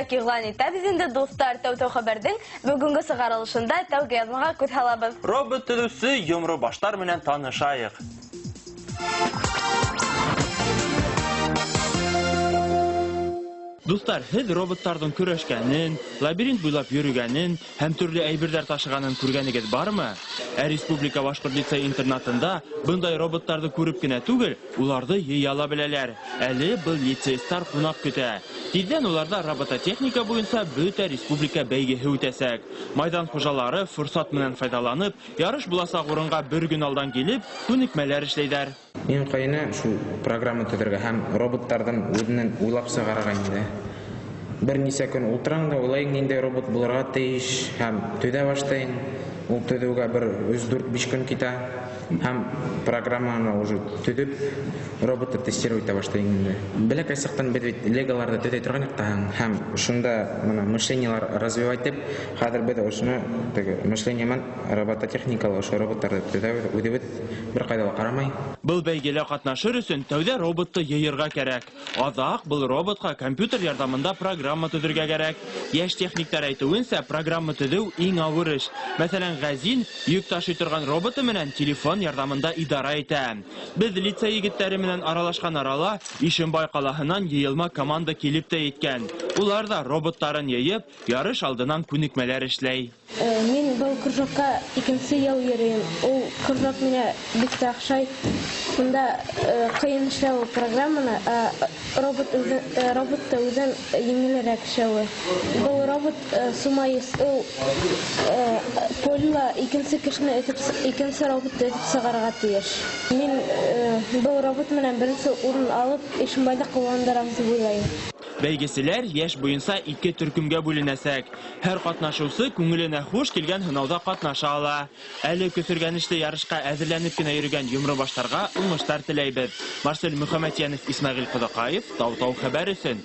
Иғлан итәбеҙ инде, дуҫтар, тәү-тәү хәбәрҙең бөгөнгө сығарылышында тәүге яҙмаға күҙ һалабыҙ. Робот төҙөүсе йомро баштар менән танышайыҡ. Дуҫтар, һеҙ роботтарҙың көрәшкәнен, лабиринт буйлап йөрөгәнен һәм төрлө әйберҙәр ташығанын күргәнегеҙ бармы? Ә Республика башҡорт лицей интернатында бындай роботтарҙы күреп кенә түгел, уларҙы йыя ла беләләр. Әле был лицейстар ҡунаҡ көтә. Тиҙҙән уларҙа робототехника буйынса бөтә республика бәйгеһе үтәсәк. Майҙан хужалары форсат менән файҙаланып, ярыш буласаҡ урынға бер көн алдан килеп, күнекмәләр эшләйҙәр. Иң ҡыйыны шул программа төҙөргә һәм роботтарҙың үҙенән уйлап сығарырға инде. Бер нисә көн ултыраң да уйлайың, ниндәй робот булырға тейеш, һәм төҙә башлайың. Ул төҙөүгә бер өс, дүрт, биш көн китә һәм программаны уже төҙөп, роботты тестировать итә башлайың инде. Бәләкәй саҡтан беҙ бит леголарҙы төҙәй торған яҡтаһың, һәм шунда бына мышлениелар развивать итеп, хәҙер беҙ ошоно теге мышление менән робототехникала ошо роботтарҙы төҙәбеҙ, үҙебеҙ бер ҡайҙа ла ҡарамай. Был бәйгелә ҡатнашыр өсөн тәүҙә роботты йыйырға кәрәк. Аҙаҡ был роботҡа компьютер ярҙамында программа төҙөргә кәрәк. Йәш техниктар әйтеүенсә, программа төҙөү иң ауыр эш. Мәҫәлән, Ғәзин йөк ташый торған роботы менән телефон ярҙамында идара итә. Беҙ лицей егеттәре менән аралашҡан арала Ишембай ҡалаһынан йыйылма команда килеп тә еткән. Улар ҙа роботтарын йыйып, ярыш алдынан күнекмәләр эшләй. Мин был кружокка икенсе йыл йөрөйөм. Ул кружок миңә бик тә оҡшай. Унда ҡыйын эшләү программаны, ә роботты үҙен еңелерәк эшләүе. Был робот сумаист, ул полила икенсе кешене этеп, икенсе роботты этеп сығарырға тейеш. Мин был робот менән беренсе урын алып, Ишембайҙы ҡыуандырам тип уйлайым. Бәйгеселәр йәш буйынса ике төркөмгә бүленәсәк. Һәр ҡатнашыусы күңеленә хуш килгән һынауҙа ҡатнаша ала. Әле көҫөргәнешле ярышҡа әҙерләнеп кенә йөрөгән йомро баштарға уңыштар теләйбеҙ. Марсель Мөхәмәтйәнов, Исмәғил Ҡоҙаҡаев, Тау-Тау хәбәр өсөн.